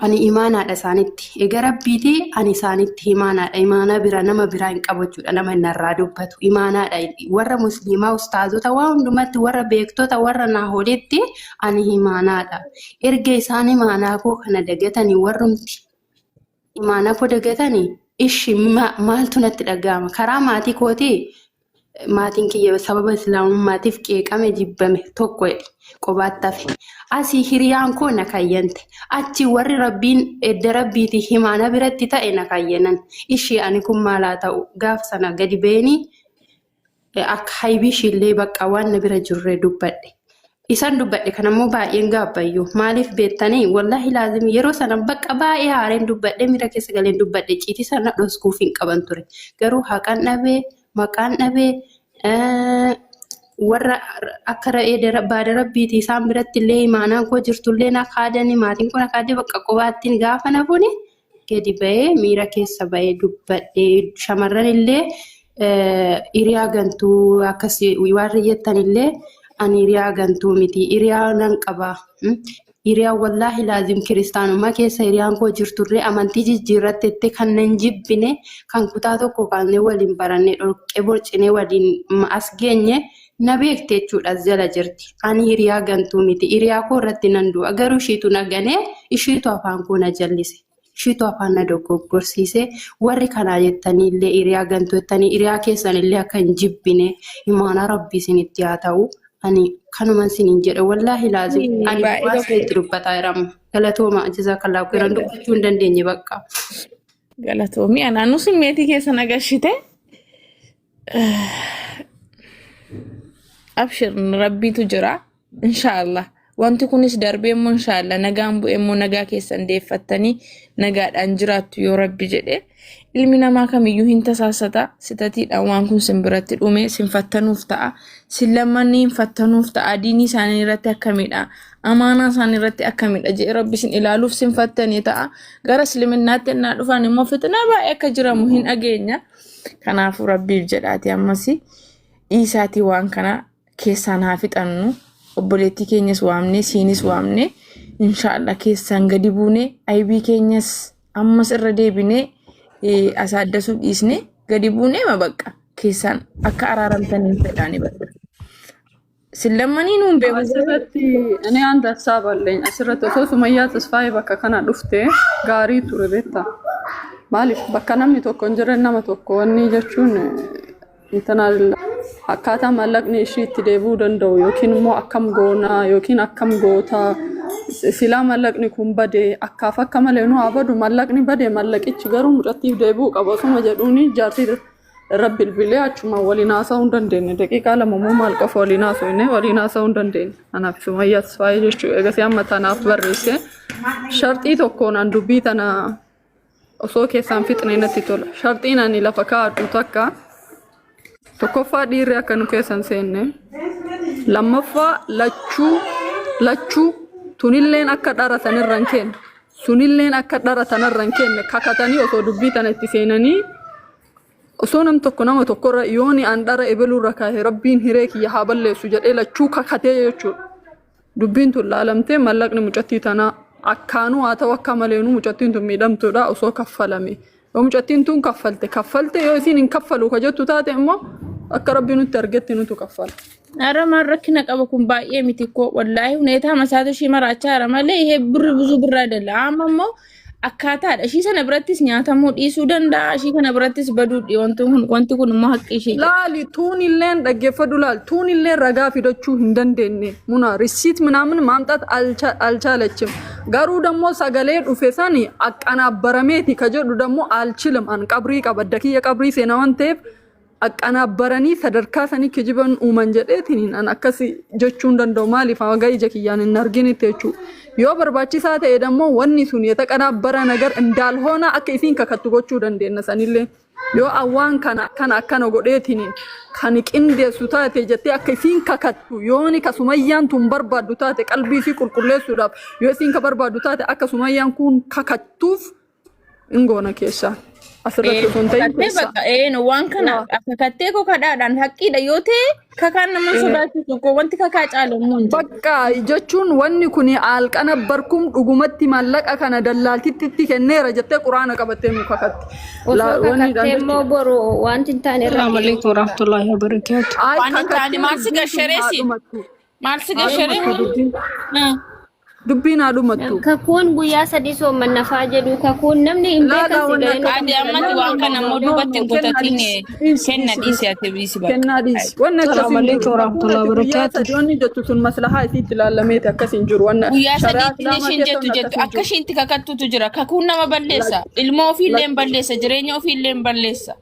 Ani imaanaadha isaanitti. Egaa Rabbiiti ani isaanitti imaanaadha. Imaanaa bira nama biraa hin qabu jechuudha. Nama narraa dubbatu imaanaadha. Warra musliimaa ustaazota waa hundumatti warra beektota warra naa holitti ani imaanaadha. Erga isaan imaanaa koo kana dagatanii warrumti imaanaa koo dagatanii ishi maaltu natti dhaga'ama? Karaa maatii kootii maatiin kiyya sababa islaamummaatiif qeeqame jibbame tokko jedhe qobaatti hafe. Asii hiriyaan koo na kayyante. Achi warri rabbiin edda rabbiiti himaana biratti ta'e na kayyanan. Ishii ani kun maal haa ta'u gaaf sana gadi beenii akka haybii ishiillee bakka waan na bira jirre dubbadhe. Isan dubbadhe kanammoo baay'een gaabbayyu. Maaliif beektanii? Wallaahi laazim yeroo sana bakka baay'ee haareen dubbadhe miira keessa galeen dubbadhe ciitii sana dhoskuuf hin qaban ture. Garuu haqan dhabee maqaan dhabee warra akka ra'ee baada rabbiiti isaan biratti illee imaanaan koo jirtullee na kaadanii maatiin kun akaadee bakka qobaattiin gaafa na fune gadi ba'ee miira keessa ba'ee dubbadhe shamarran illee hiriyaa gantuu akkasii warri jettan illee ani hiriyaa gantuu miti hiriyaa nan qaba. Hiriyaa wallaahi laazim kiristaanummaa keessa hiriyaan koo jirturree amantii jijjiirrattetti kan nan jibbine kan kutaa tokko kaanee waliin baranne dhorqee borcinee waliin as geenye na beekte jechuudha as jala jirti. Ani hiriyaa gantuu miti. Hiriyaa koo irratti nan du'a. Garuu ishiitu na ganee ishiitu afaan koo na jallise. Ishiitu afaan na dogoggorsiise. Warri kanaa jettanii illee hiriyaa gantuu jettanii hiriyaa keessan illee akka hin jibbine imaanaa rabbii isinitti haa ta'u. Ani kanuman isiniin jedha. Wallaahi laazim ani Baay'ee waan tokko isinitti dubbataa jirama. Galatooma jazaakallaahu khairan dubbachuu hin dandeenye bakka. Galatoomii anaanuu simmeetii keessa nagashite. Abshir rabbiitu jira. Inshaallah. Wanti kunis darbee immoo inshaallah nagaan bu'ee immoo nagaa keessan deeffattanii nagaadhaan jiraattu yoo rabbi jedhe. Ilmi namaa kamiyyuu hin tasaasata. Sitatiidhaan waan kun sin biratti dhume sin fattanuuf ta'a. Sin lammanni hin fattanuuf ta'a. Diinii isaanii irratti akkamidha? Amaanaa isaanii irratti akkamidha? Jedhee rabbi sin ilaaluuf sin fattane ta'a. Gara islaminaatti ennaa dhufan immoo fitnaa baay'ee akka jiramu hin dhageenya. Kanaafuu rabbiif jedhaati ammas dhiisaatii waan kana keessaan haa fixannu. Obboleettii keenyas waamnee siinis waamnee inshaallah keessaan gadi buunee aybii keenyas ammas irra deebinee asaaddasuu dhiisnee gadi buunee ma bakka keessaan akka araaramtaniin fedhaani bakka. Sin lammanii nuun beeku garuu Asirratti እኔ አንድ ሀሳብ አለኝ። Asirratti osoo Sumayyaa Tasfaayee bakka kana dhufte gaarii ture beektaa? Maaliif bakka namni tokko hin jirre nama tokko wanni jechuun intina akkaataa maallaqni ishii itti deebi'uu danda'u yookiin immoo akkam goonaa yookiin akkam gootaa silaa maallaqni kun bade akkaaf akka malee nu haa badu maallaqni bade maallaqichi garuu mucattiif deebi'uu qaba osuma jedhuuni jaartii irra bilbilee achuma waliin haasa'uu hin dandeenye. Daqiiqaa 2 moo maal qofa waliin haasofne waliin haasa'uu hin dandeenye. Anaaf Sumayyaa Tasfaayee jechuudha. Egasii amma tanaaf barreesse. Sharxii tokkoon an dubbii tana osoo keessaan fixne natti tola. Sharxiin ani lafa kaa'adhu takka tokkoffaa dhiirri akka nu keessa hin seenne. Lammaffaa lachuu lachuu tunilleen akka dhara sanirra hin kenne. Sunilleen akka dhara tanarra hin kenne kakatanii osoo dubbii tana itti seenanii Osoo nam tokko nama tokkorra yooni an dhara ebelurra kaahe rabbiin hiree kiyya haa balleessu jedhee lachuu kakatee jechuudha. Dubbiin tun laalamtee mallaqni mucattii tanaa akkaanuu haa ta'u akka maleenuu mucattiin tun miidhamtuudha osoo kaffalame. Yoo mucattiin tun kaffalte kaffalte yoo isiin hin kaffalu ka jettu taate immoo akka rabbi nutti argetti nutu kaffala. Ara maal rakkina qaba kun baay'ee miti koo wallaahi huneetaa masaatu ishii maraachaa jira malee ishee birri ብዙ birra አይደለ amma immoo akkaataadha ishii sana birattis nyaatamuu dhiisuu danda'a ishii kana birattis baduu dhi wanti kun wanti kun immoo haqqi ishii Laali tuunilleen dhaggeeffadhu laal tuunilleen ragaa fidachuu hin dandeenye muna risiit ምናምን ማምጣት አልቻለችም garuu dammoo sagalee dhufe sani aqqanaabbarameeti ka jedhu dammoo alchilim an qabrii qaba dakiyya qabrii seena waan ta'eef aqqanaabbaranii sadarkaa sanii kijiban uuman jedheetiin an akkasi jechuu hin danda'u maaliif haga ija kiyyaan hin arginitti jechuu yoo barbaachisaa ta'e dammoo wanni sun የተቀናበረ ነገር እንዳልሆነ akka isiin kakattu gochuu dandeenya sanillee yoo awwaan kana akkana akkana godheetiin kan qindeessu taate jettee akka isiin kakattu yooni ka sumayyaan tun barbaaddu taate qalbii isii qulqulleessuudhaaf yoo isiin ka barbaaddu taate akka sumayyaan kun kakattuuf hin goona keessaa. Asirratti osoo hin ta'in Kakattee keessa. bakka een waan kana Yaa. kakattee koo kadhaadhaan haqqiidha yoo ta'e kakaan nama hin sodaachisu koo wanti kakaa caalu immoo hin jiru. Bakka jechuun wanni kun alqana barkum dhugumatti maallaqa kana dallaaltitti itti kenneera jettee quraana qabattee nu kakatti. Osoo Wanni kakattee immoo boru wanti hin taane irra Assalamu deebi'u. alaikum warahmatullahi wabarakatuh. Ay Waan hin taane kakattee maal si dubbiin sun haa gashareesi? dhumattu. Maal si Haa gasharee? dhumattu dubbiin. Dubbiin haa dhumattu. Kakuun guyyaa sadii soommannafaa jedhu kakuun namni hin Laalaa beekan si wanni galee akkasii Adi hin jiru. ammatti No, no, waan no, kana no, immoo no, duubatti no. hin Kennaa kutatin dhiisi. Dhiisi, kenna dhiisi, dhiisi dhiisi. ati dhiisi bakka. Kennaa dhiisi. Wanni akkasii Assalamu hin jiru. alaikum Kakuun warahmatullahi ati guyyaa wabarakatuh. sadii wanni jettu sun maslahaa isiitti ilaalameeti akkas hin jiru. Wanna Guyyaa shari'aa sadiitti islaamaa ishiin keessa jettu wanni jettu akkasii hin akka jiru. ishiin itti kakattutu jira. Kakuun nama balleessa. Lakki, Ilmoo ofiillee hin lakki. balleessa. Jireenya ofiillee hin balleessa.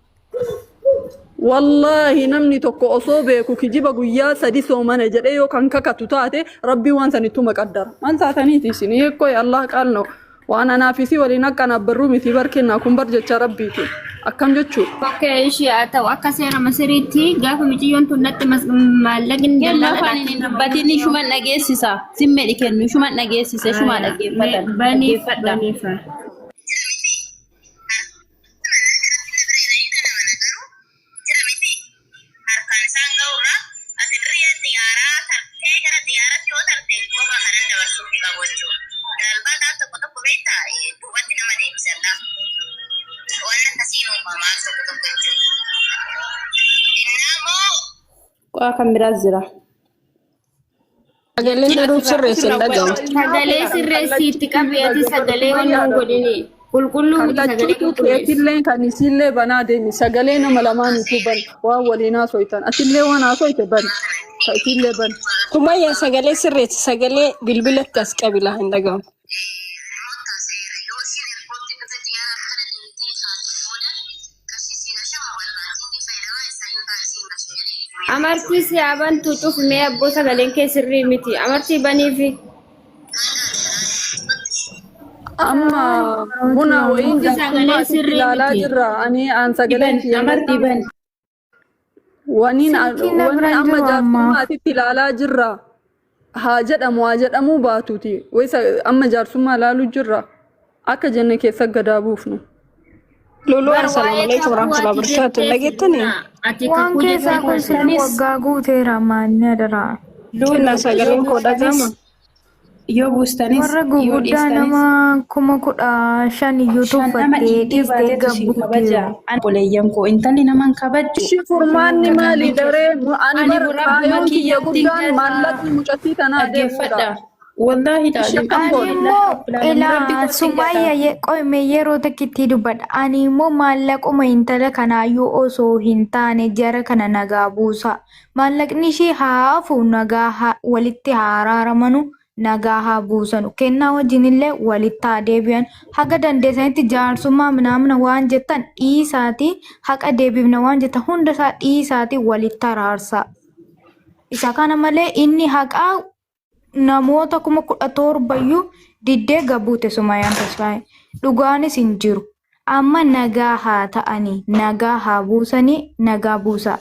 Wallaahi namni tokko osoo beeku kijiba guyyaa sadi soomana jedhee yoo kan kakatu taate rabbii waan san ittuma qaddara. Maal taataniiti isin hiikkoo Allah qaalno waan anaaf isii waliin akka anaaf barruu miti bar kennaa kun bar jecha rabbiiti. Akkam jechuu? Okay, ishee haa ta'u akka seera masiriitti gaafa miciyyoon tun natti maallaqni Kennu dallaala afaan hin dubbatin ishuman dhageessisa. Simmedhi kennu ishuman dhageessisa ishuma dhaggeeffatan. Baniif Dhaggeeffadha. baniif. Jira miti harkaan isaan ga'urra ati dirree xiyyaaraa tartee gara xiyyaaratti yoo tarte qofa kanan dabarsuufi qabu jechuudha. Minaalbaat al tokko tokko beektaa duubatti nama deebisalla. Waan akkasiin uumama al tokko tokko jechuudha. Innaa immoo Qo'aa kan biraas jira. Sagaleen garuu Asirraa sirreessi hin asirraa dhagamu. Sagalee sirreessii itti qabi ati sagalee waan hin godhini. Qulqulluu miti sagalee Kallachuutu qulqulleessi. keetillee kan isiillee banaa deemi. Sagalee nama lamaaniitu ban waan waliin haasoytan. Atillee waan haasoyte ban. Ka isiillee ban. Sumayyaa sagalee sirreessi sagalee bilbilatti as qabila hin dhagamu. Namoota seera yoo isiin ergotti dhufe xiyyaara kana deemtee kaate booda qarshii sii gasha mobile banking fayyadamaa isayyuu taa isiin gasha jedhee itti Amartii si haa bantu cufmee abboo sagaleen kee sirrii miti. Amartii baniifi. Amma buna wayiin Cufi jaarsummaa sagalee asitti sirrii ilaalaa miti. jirra. Ani aan sagaleen Dhiban kiyya hin amartii dhagahamu. ban. Waniin Silkiin na wanni bira hin amma jiru jaarsummaa ammaaf. asitti ilaalaa jirra. Haa jedhamu haa jedhamuu baatuuti. Wayisa amma jaarsummaa ilaaluu jirra. Akka jenne keessa gadaa buufnu. Luluu Bar assalaamu waa'ee alaikum kakuu warahmatullahi ati wabarakatuh. jetteef Dhageettanii? buna ati Waan kakuu keessaa jettee kun sila Buustanis waggaa guuteera maanni adaraa. Kennaa Lulu yoo sagaleen koo buustanis dhagama. yoo buustanis Warra yoo guguddaa dhiistanis nama 15,000 iyyuu shan nama tuffattee dhiibdee dhiistee baateetu siin kabaja. gabbuuteeru. Ani obboleeyyan koo intalli nama hin kabajju. Ishi furmaanni maali daree ani Ani bar rabbuma kaayoon kiyya kiyyattiin guddaan galaa maallaqni mucattii tanaa deemuudha. dhaggeeffadha. Wallaahi Ishi laaziim akkam Ani goone? alhamdulillah immoo rabbil aalamiin rabbi ilaa kootti galaa. Sumayya qoyme yeroo takkitti dubbadha. Ani immoo maallaquma intala kanaayyuu osoo hin taane jara kana nagaa buusa. Maallaqni ishii haa hafu nagaa walitti haa araaramanu nagaa haa buusanu. Kennaa wajjinillee walitti haa deebi'an. Haga dandeessanitti jaarsummaa minaamina waan jettan dhiisaatii haqa deebifna waan jettan hunda isaa dhiisaatii walitti araarsaa. Isa kana malee inni haqaa namoota 17,000 iyyuu diddee gabbuute Sumayyaan Tasfaayee. Dhugaanis hin jiru. Amma nagaa haa ta'anii, nagaa haa buusanii, nagaa buusaa.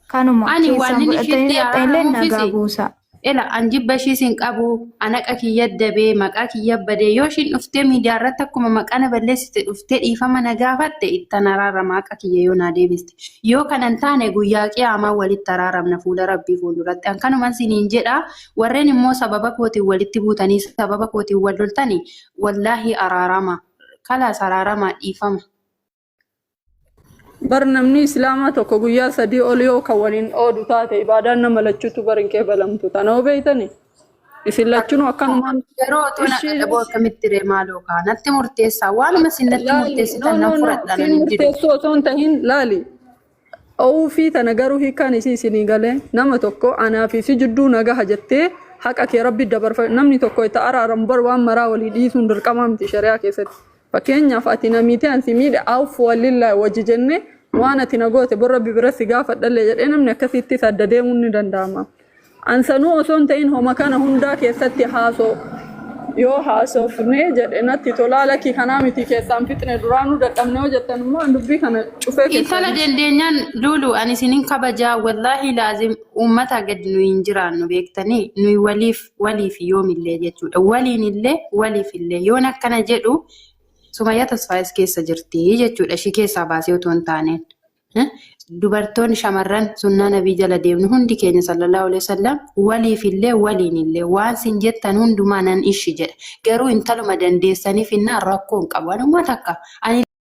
Kanuma Ani keessaan waan inni fudhatanii ishiitti dhaqxanillee nagaa araaramuufis buusaa. Ela an jibba ishiis hin qabu anaqa kiyya dabee maqaa kiyya badee yoo ishiin dhuftee miidiyaa irratti akkuma maqaa na balleessite dhuftee dhiifama na gaafatte ittan araarama haqa kiyya yoo naa deebiste yoo kana hin taane guyyaa qiyaamaa walitti araaramna fuula rabbii fuulduratti an kanuman siniin jedha warreen immoo sababa kootiin walitti buutanii sababa kootiin wal loltani wallaahi araarama kalaas araarama dhiifama. Bar namni islaamaa tokko guyyaa sadii ol yoo kan waliin oodu taate ibaadaan nama lachuutu bar hin qeebalamtu. Tana hoo beeytani? Isin lachunuu akkanumaan Yeroo otoo na ishii dhadhaboo akkamitti ree maaloo kaa natti murteessaa waanuma isin natti laali no murteessitan no nan no fudhadha siin nan hin didu. murteessuu osoo hin tahin laali Oofii tana garuu hiikkaan isii isinii galee nama tokko anaa fi si jidduu nagaha jettee haqa kee rabbi dabarfa namni tokko itti araaramu bar waan maraa walii dhiisuun dirqamaa miti shari'aa keessatti. Fakkeenyaaf ati na miitee an si miidhe awfu walillaahi wajji jennee waan ati na goote bor rabbi bira si gaafadhallee jedhee namni akkasittis adda deemuun ni danda'ama. An sanuu osoo hin ta'in homa kana hundaa keessatti haasoo yoo haasofnee jedhe natti tolaa lakkii kanaa miti keessaan fixne duraanuu dadhabne yoo jettan immoo an dubbii kana cufee keessaa Intala dhiisa. dandeenyaan Lulu ani isinin kabajaa wallaahi laazim uummata gad nuyi hin jiraannu beektanii nuyi waliif waliif yoomillee jechuudha waliin illee waliif illee yoon akkana jedhu Sumayyaa Tasfaayis keessa jirti jechuudha. Ishii keessaa baasee otoo hin taaneen. Dubartoonni shamarran sunnaa nabii jala deemnu hundi keenya sallallahu alaihi wasallam waliif illee waliin illee waan sin jettan hundumaa nan ishi jedha. Garuu intaluma dandeessaniif innaa rakkoo hin qabu. Anuma takka. Ani